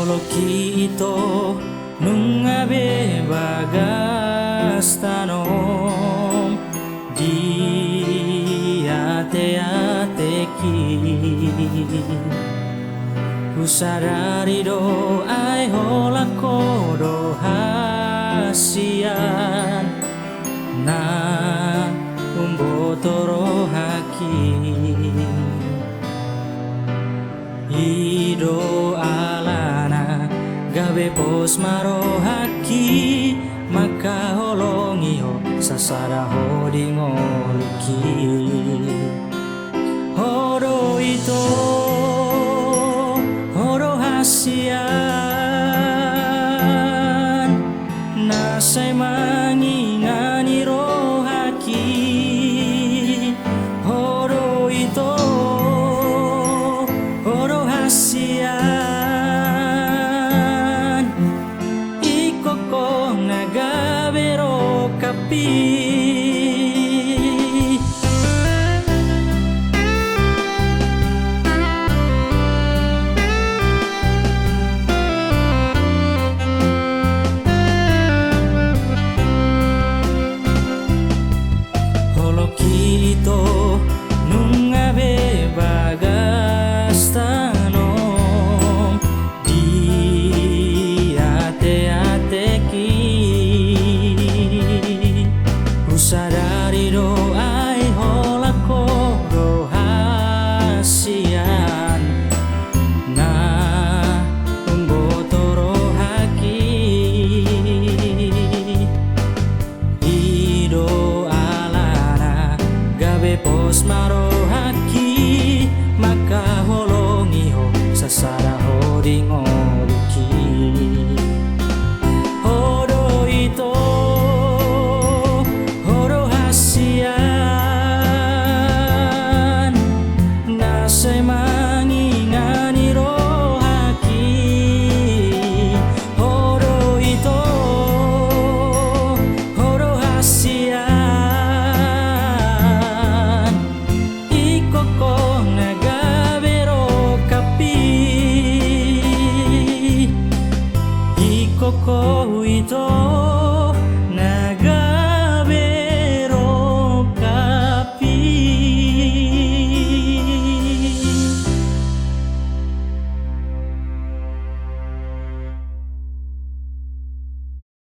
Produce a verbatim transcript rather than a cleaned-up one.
Holongki ito nunga be bagas tanom di ateateki. Husadari do ai holan ho do hasian na umboto rohangki. I do alana gabe pos ma rohangki mangkaholongi ho, sasada ho di ngolungki. Ho do ito, ho do hasian na sai mangingani rohangki. Ho do ito, ho do hasian, ingkon ho na gabe rongkapki. Holongki ito nunga be bagas tanom di ateateki. Husadari do ai holan ho do hasian na umboto rohangki. I do alana gabe pos ma rohangki mangkaholongi ho, sasada ho di ngolungki. Ho do ito, ho do hasian na sai mangingani rohangki. Ho do ito, ho do hasian, ingkon ho na gabe rongkapki. Ingkon ho ito